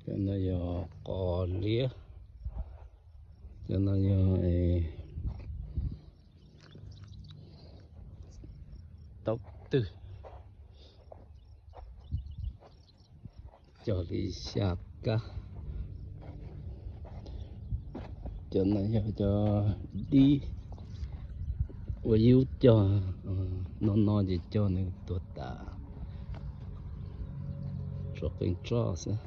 Cov no yog qos liab, cov no yog taub twg, cog li xya kab. Cov no yog cov dib uas yub cog, no no ces cog nws tuag tas, tshuav qee tsob xwb.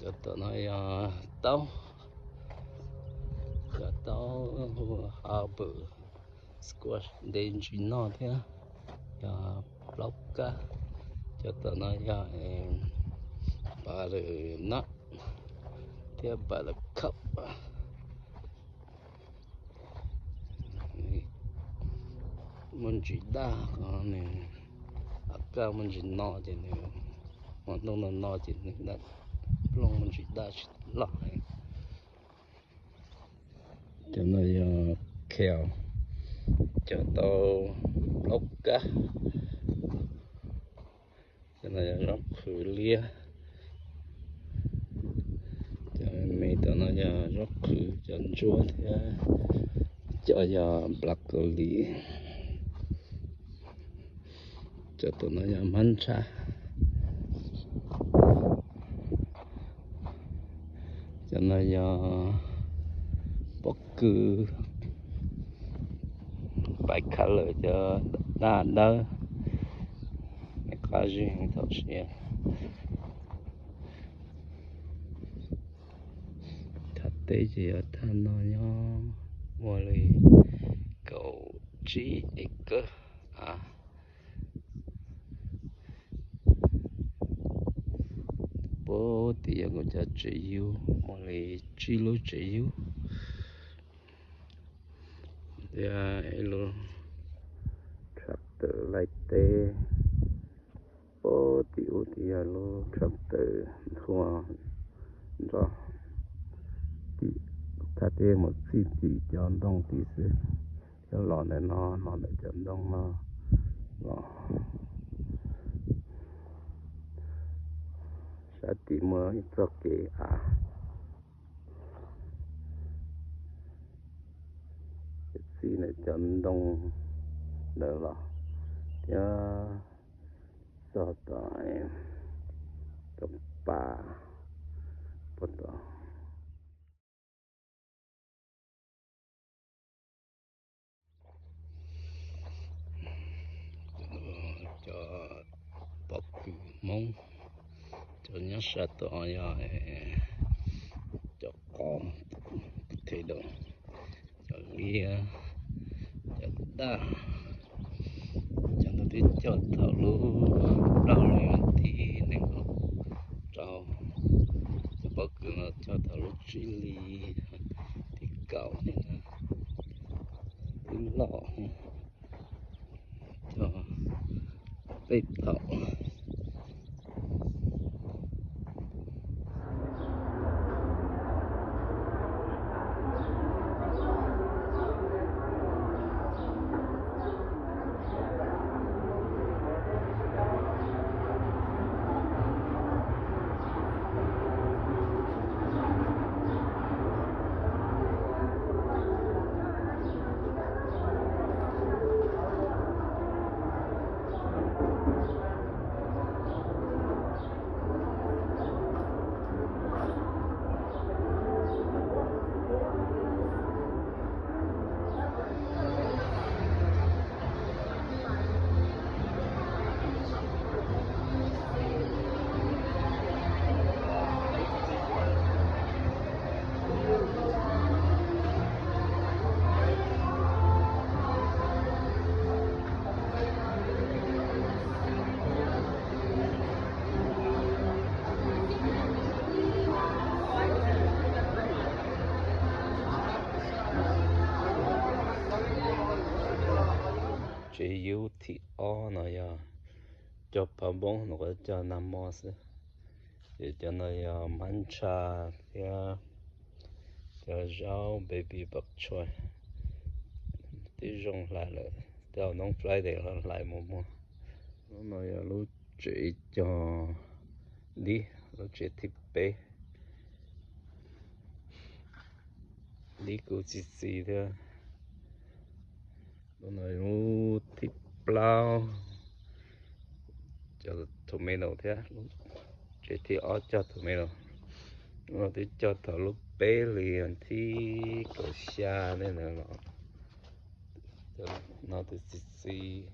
Cov tom no yog taub, cov taub harbor squash ntev ntsis noj thiab, yog plaub kab. Cov tom no yog butternut thiab buttercup. Muaj ntsis daj, nws a kaj muaj ntsis no ces nws, hmo ntuj no no ces nws daj, plooj muaj ntsis daj tsis loj heev. Cov no yog kale, cog tau plaub kab. Cov no yog zaub qhwv liab. Cov me tom no yog zaub qhwv, cov ntsuab thiab cov yog broccoli. Cov tom no yog hmab ntsha. Cov no yog pob kws bicolor, cov daj dawb, qab zib heev thaum siav. Thaj teb ces yog thaj no nyob, muaj li kaum tsib acre. Puag tim yog kuv cov tsev yug, muaj li tsib lub tsev yug thiab ib lub tractor laij teb. Puag tim ub tim yog lub tractor nthua nroj, tim thaj teb mus txij tim cov ntoo tim xwb. Cov los ntawm no, los ntawm cov ntoo no los. Sab tim muaj ib txoj kev av, txij ntawm cov ntoo ntawd los thiab txog tom, tom pas puag tom. Cov pob kws Hmoob, cov nyob sab tom yog cov qos, potato, cov liab, cov daj. Cov no twb cog thaum lub plaub hlis vas thib nees nkaum rau. Cov pob kws no cog thaum lub tsib hlis thib kaum, twb loj, cog peb thaum. Tsev yug thib ob no yog cog phav npoob, no kuv cog nag hmo xwb. Ces cov no yog hmab ntsha thiab cov zaub baby bok choy, twb zoo hlais lawm, tej zaum hnub Friday los hlais mus muag. Lub no yog lub Tsev ib co dib, lub tsev thib peb. Dib kuj txi txiv thiab. Lub no lub thib plaub, cog tomato thiab. Tsev thib ob cog tomato. Lub no twb cog thaum lub peb hlis thib kaum xya ntawd los. Cov no twb txi txiv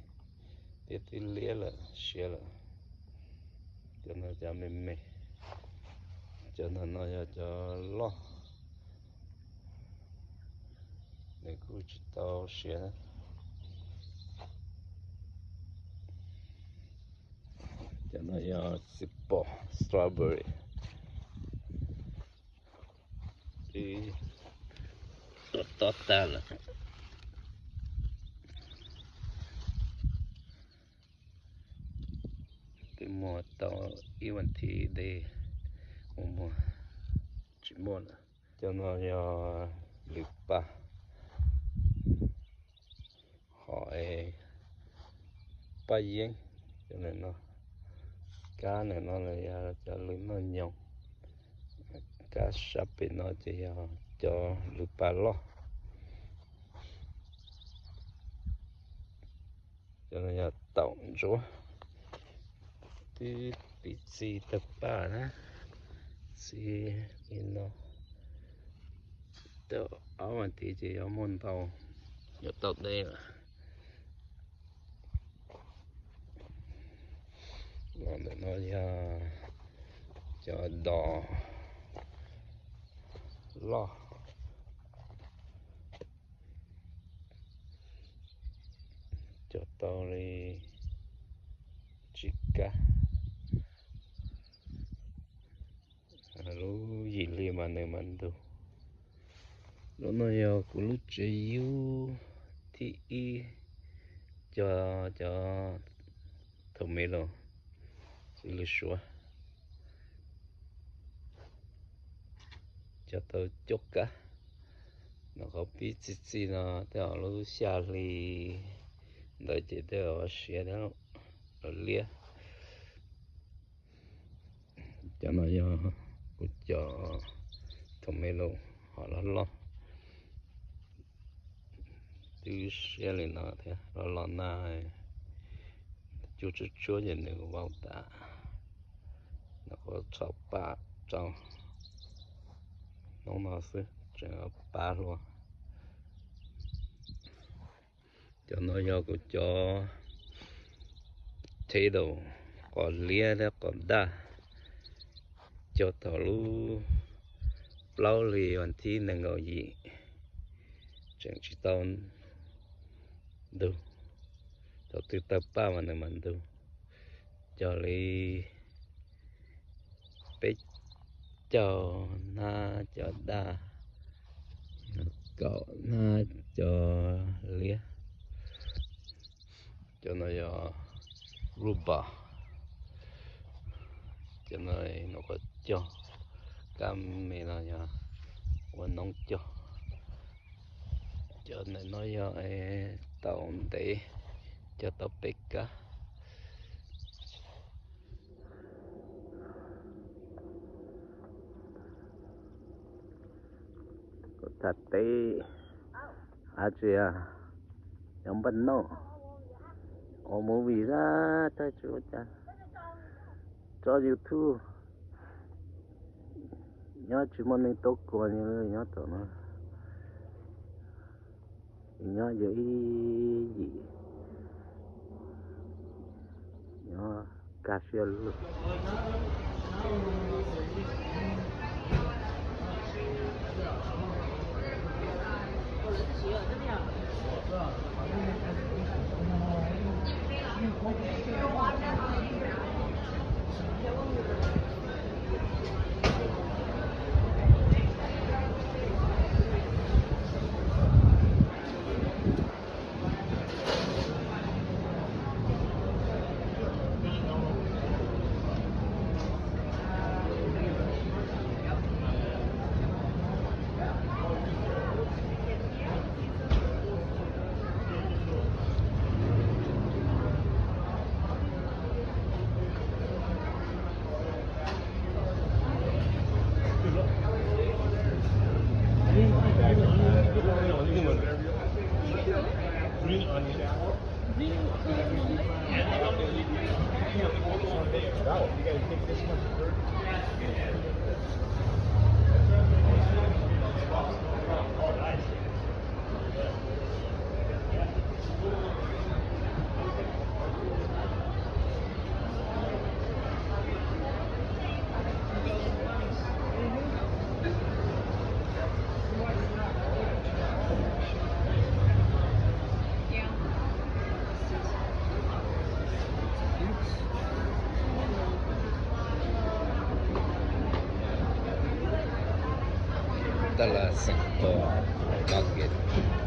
thiab twb liab lawm siav lawm. Cov no cov me me, cov no no yog cov loj, nws kuj tsis tau siav. Cov no yog xi pom strawberry, twb tob tob tag lawm. Twb muag tau ib vas thiv deb mus muag tsis muaj lawm. Cov no yog lwm paj, hom paj yeeb. Cov no, kab ntawm no los yog cov lwm noj nyoos. Kab sab pem no ces yog cov lwm paj loj. Cov no yog taum ntsuab, twb piv txi tawg paj na, txi li no. Tau ob vas thiv ces yuav muaj ntau, yuav tau deb lawm. Ntawm no yog cov dos loj, cog tau li tsib kab. Lub yim hli mas nws mam ntug. Lub no yog kuv lub tsev yub thib ib, cog cov tomato, txiv lws suav, cog tau cuaj kab. Nws qhov pib txi txi no tej zaum lub xya hli ntawd ces tej zaum siav thiab, los liab. Cov no yog kuv cov tomato hom loj loj, twb siab li no thiab, los los na, cua tsuab tsuab ces nws vau tas. Nws qhuav txhom paj rau hnub no xwb, tseem pab hlua. Cov no yog kuv cov potato, qos liab thiab qos daj, cog thaum lub plaub hlis vas thib nees nkaum yim, tseem tsis tau ntug. Thaum twg tawg paj mas nws mam ntug. Cog li peb caug hnab cov daj, kaum hnab cov liab. Cov no yog rhubarb, cov no nws qhuav cog, kab me no yog ua noob cog. Cov ntawm no yog taum ntev, cog tau peb kab. Tham teb, a tsis, nyob npaj noj, ua movie xwb, tsis ua cas, tso YouTube, nyob tsis muaj neeg tuaj kuas li nyob tom no. Nyob yus ib yim, nyob kaj siab lug. Tab laj xeem to market.